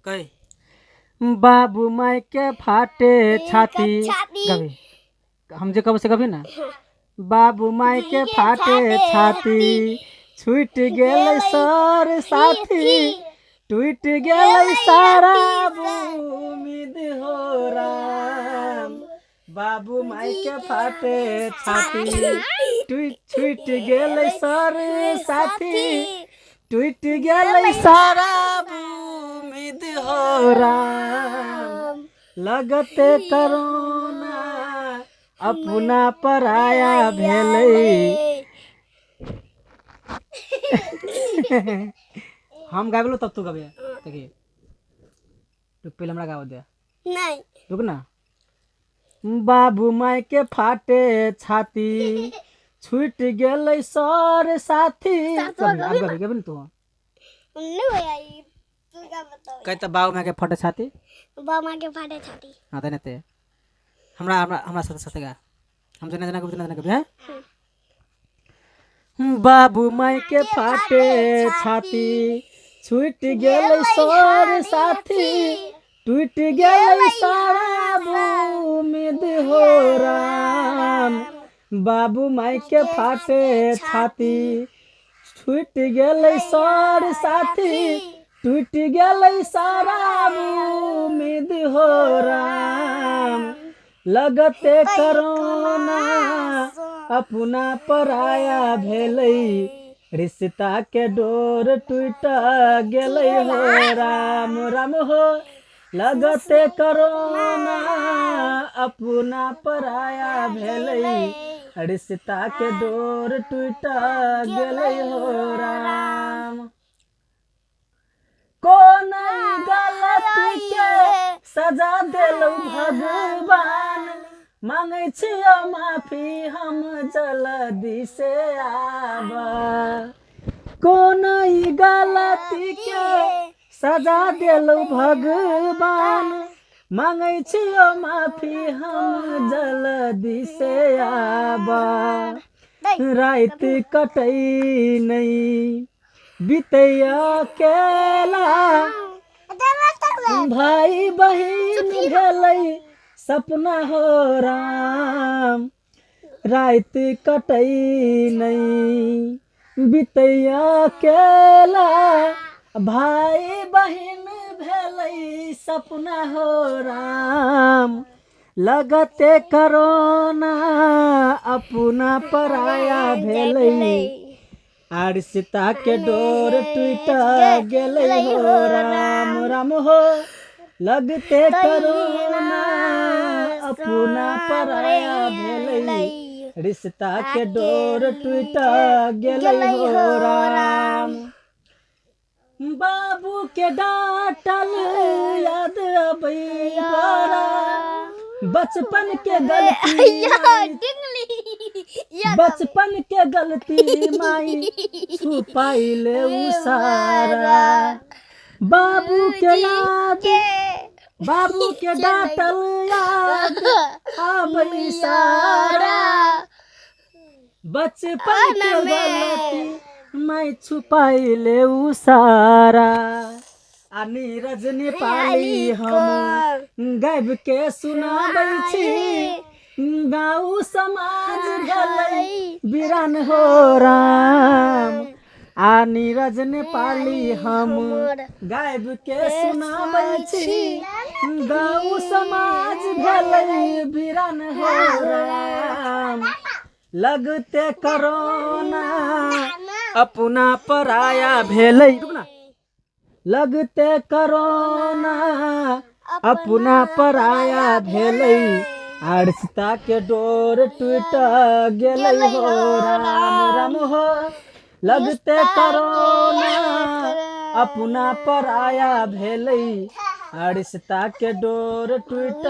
कही बाबू माय के फाटे छाती। छाती। गबी हम जे कहबो से गबी ना। बाबू माय के फाटे छाती, छूटि गेलै सर साथी, टूटि गेलै सारा उम्मीद हो राम। बाबू माय के फाटे छाती, छूटि गेलै सर साथी, टूटि गेलै सारा उम्मीद हो राम। लगते करोना अपना पराया भेलै। हम गाबलो तब तू गबे। देखिए रुक, पहले हमरा गाबऽ दे। नहीं। रुक ना। बाबू माय के फाटे छाती, छूटि गेलै सर साथी। सातवा गबी, गबी आब ना। गबी, गबी ने तू। नहीं भैया, ई तू का बताओ। कहि तऽ बाबू माय के फाटे छाती। बाबा माँ के फाटे छाती। हाँ तऽ एनाहिते हमरा हमरा हमरा साथे साथे गा। हम जेना जेना गबै तेना तेना गबै। हैं बाबू माय के फाटे छाती, छूटि गेलै सर साथी, टूटि गेलै सारा उम्मीद हो राम। बाबू माय के फाटे छाती, छूटि गेलै सर साथी, टूटि गेलै सारा उम्मीद हो राम। लगते करोना अपना पराया भेलै, रिश्ता के डोर टूट गेलै हो राम राम हो। लगते करोना अपना पराया भेलै, रिश्ता के डोर टूट गेलै हो राम। कोन गलती के सजा देलौ भगवान, मांगै छियौ माफी हम जल्दी से आब। कोन गलती के सजा देलौ भगवान, मांगै छियौ माफी हम जल्दी से आब। राति कटै नै बीतै अकेला, भाई बहिन भेलै सपना हो राम। राति कटै नै बीतै अकेला, भाई बहिन भेलै सपना हो राम। लगते करोना अपना पराया भेलै, आर सीता के डोर टूट गेलै हो राम राम हो। लगते करोना अपना पराया भेलै, रिश्ता के डोर टूट गेलै हो राम। बाबू के डांटल याद अबै बड़ा, बचपन के गलती, बचपन के गलती माई छुपाई ले उ सारा। बाबू के याद, बाबू के डांटल याद आबै सारा, बचपन के गलती मैं छुपाई ले उ सारा। आ नीरज नेपाली हम गाबि के सुनाबै छी, गाँव समाज भेलै बिरान हो राम। आ नीरज नेपाली हम गाबि के सुनाबै छी, गाँव समाज भेलै बिरान हो राम। लगते करोना अपना पराया भेलै, रुक ना। लगते करोना अपना पराया भेलै, आर सीता के डोर टूट गेलै हो राम राम हो। लगते करोना अपना पराया भेलै, आर सीता के डोर टूट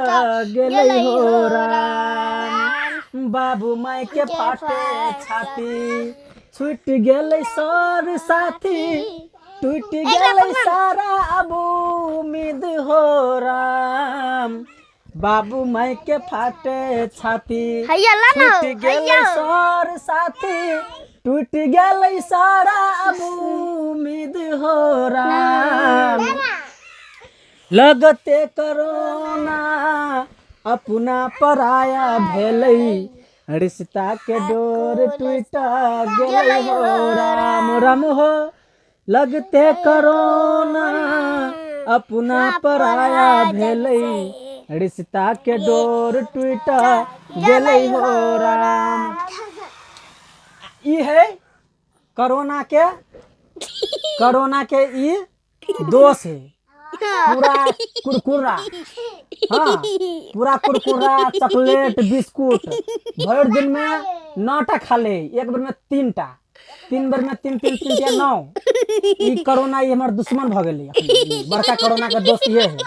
गेलै हो राम। बाबू माय के फाटे छाती, छूटि गेलै सर साथी, टूटि गेलै सारा अब उम्मीद हो राम। बाबू माय के फाटे छाती, हैया ला ना। छूटि गेलै सर साथी, टूटि गेलै सारा अब उम्मीद हो राम। लगते करोना अपना पराया भेलै, रिश्ता के डोर टूट गेलै हो राम राम हो। लगते करोना अपना पराया भेलै, रिश्ता के डोर टूट गेलै हो राम। ई है कोरोना के, कोरोना के ई दोष है। पूरा कुरकुरा, हाँ, पूरा कुरकुरा चॉकलेट बिस्कुट भरि दिन में 9 टा खा ले, एक बेर में 3 टा, 3 बेर में तीन तीन तीन तीन नौ। ई कोरोना ई हमर दुश्मन भऽ गेलै अखन। बड़का कोरोना के दोस्त ये है।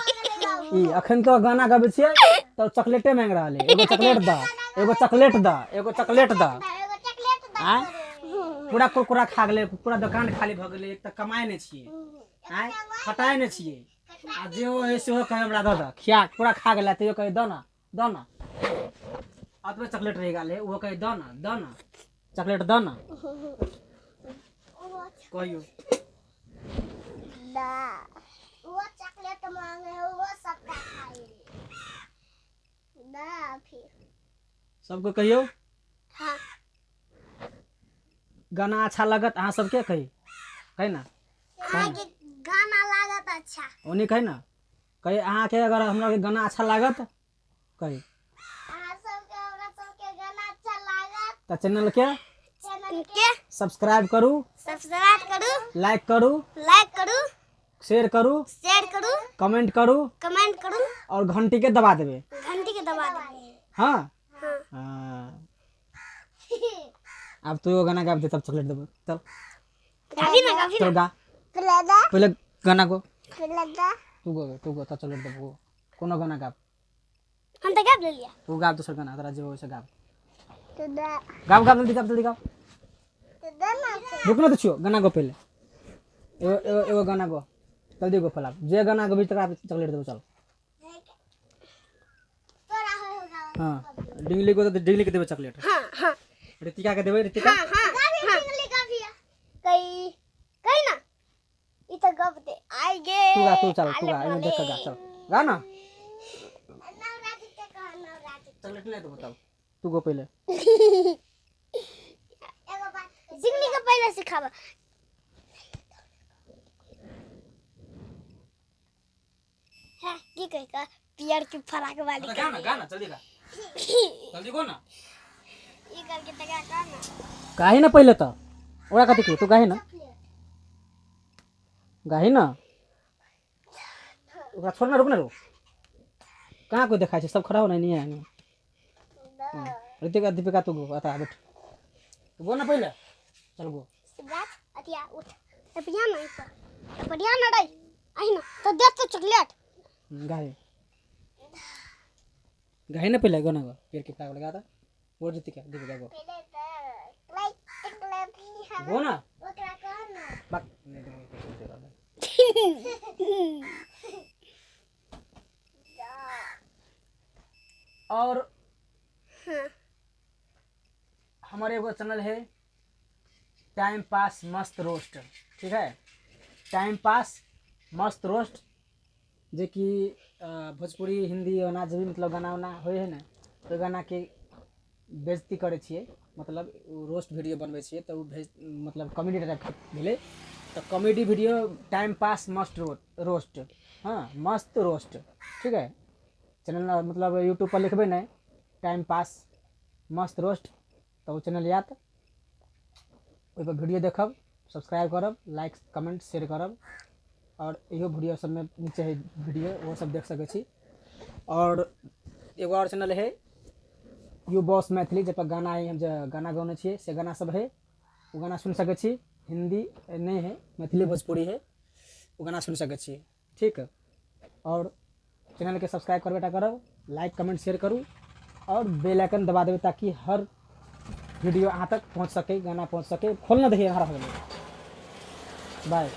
ई अखन तो गाना गबै छियै तऽ चॉकलेटे मांगि रहल है, एगो चॉकलेट द, एगो चॉकलेट द, एगो चॉकलेट द। आँय, पूरा कुरकुरा खा गेलै, पूरा दोकान खाली भऽ गेलै। एक तऽ कमाइ नहि छियै, आँय, खटाइ नहि छियै, आ जे ओ है सेहो कहै हमरा दऽ दऽ खिया। पूरा खा गेलै तैयो कहै दऽ ना, दऽ ना। अतबे चॉकलेट रहि गेल है, ओहो कहै दऽ ना, दऽ ना, चॉकलेट दऽ ना। कहियौ। ना, वो चॉकलेट मांगे है, वो सबका खाई ना फिर। सबके कहियौ। हाँ। गाना अच्छा लागत अहाँ सबके? कही, कही ना। अहाँके गाना लागत अच्छा? ओनी कही ना, कही, अहाँके अगर हमरा के गाना अच्छा लागत, कही। अहाँ सबके हमरा सबके गाना अच्छा लागत? तऽ चैनल के चैनल के सब्सक्राइब करू, सब्सक्राइब करू, लाइक करू, लाइक करू, शेयर करू, शेयर करू, कमेंट करू, कमेंट करू और घंटी के दबा देबै। घंटी के दबा देबै। हाँ। हाँ। हाँ, आब तू एगो गाना गाबि दे, तब चॉकलेट देबो, चल। गाबी ना, गाबी। चल। ना। गा पहिले, गाना गो। तू गो, तू गो, तब चॉकलेट देबो। कोनो गाना गाब। हम तऽ गाबि लेलियै। तू गाब दोसर गाना, तोरा जे होइ से गाब। गाब, गाब, जल्दी गाब, जल्दी गाब। रुक ना, तऽ छियो, गाना गो पहिले। एगो एगो एगो गाना गो, जल्दी गो। पहला जे गाना गबी तकरा चॉकलेट देबो, चल। हाँ, डिंगली को तऽ डिंगली के देबै चॉकलेट। हाँ हाँ रितिका के देबै, रितिका। हाँ हाँ हाँ, कई कई ना, ई तऽ गप दे आई गे। तू गा, तू चल, तू गा, एने देख के गा, चल, गा ना। चॉकलेट नहीं देबो तब, तू गो पहिले। जिंगली के पहले सिखाबा। हाँ, की कही का पियर की फराक वाली। गा ना, गा ना, जल्दी गा, जल्दी गो ना। ई करके तकरा कह ना। गाही ना पहिले तऽ, ओकरा कथी कहू? तू गाही ना, गाही ना। ओकरा छोड़ ना, रुक ना, रुक। कहाँ कोई देखाइ छै? सब खड़ा हो, नहीं है। ऋतिका, दीपिका, तू गो, अता बैठ, तू गो ना पहिले, चल गो। शिवराज, अतिया उठ, एपिया ना, पर एपिया ना रे, आही ना तो दे तो चॉकलेट। गाही, गाही ना पहिले, गो ना, गो। पेड़ के फ्लैग लगा था वो। ऋतिका, दीपिका, गो। पहले तो लाइक चॉकलेट ही हम। गो ना। ओकरा कह ना। बक नहीं देबो। और हमारे एगो चैनल है टाइम पास मस्त रोस्ट, ठीक है? टाइम पास मस्त रोस्ट, जे कि भोजपुरी, हिंदी ओना जे भी मतलब गाना उना होइ है ने, ओहि गानाके बेइज्जती करै छियै, मतलब ओ रोस्ट वीडियो बनबै छियै, तऽ ओ भेज मतलब कॉमेडी टाइपके भेलै। तऽ कॉमेडी वीडियो टाइम पास मस्त रोस्ट, हाँ, मस्त रोस्ट, ठीक है? चैनल मतलब यूट्यूब पर लिखबै ने टाइम पास मस्त रोस्ट तऽ ओ चैनल आयत। ओहिपर वीडियो देखब, सब्सक्राइब करब, लाइक कमेंट शेयर करब आओर इहो वीडियो सबमे नीचे है वीडियो, ओहो सब देख सकै छी। आओर एगो आओर चैनल है you boss Maithili, जाहिपर गाना है, हम जे गाना गौने छियै से गाना सब है, ओ गाना सुनि सकै छी। हिन्दी नहि है, मैथिली भोजपुरी है, ओ गाना सुनि सकै छी, ठीक? आओर चैनलके सब्सक्राइब करबे टा करब, लाइक कमेंट शेयर करू आओर बेल आइकन दबा देबै ताकि हर वीडियो अहाँ तक पहुँच सकै, गाना पहुँच सकै। खोल ना, देखिए, हरा हो गेलै। बाय।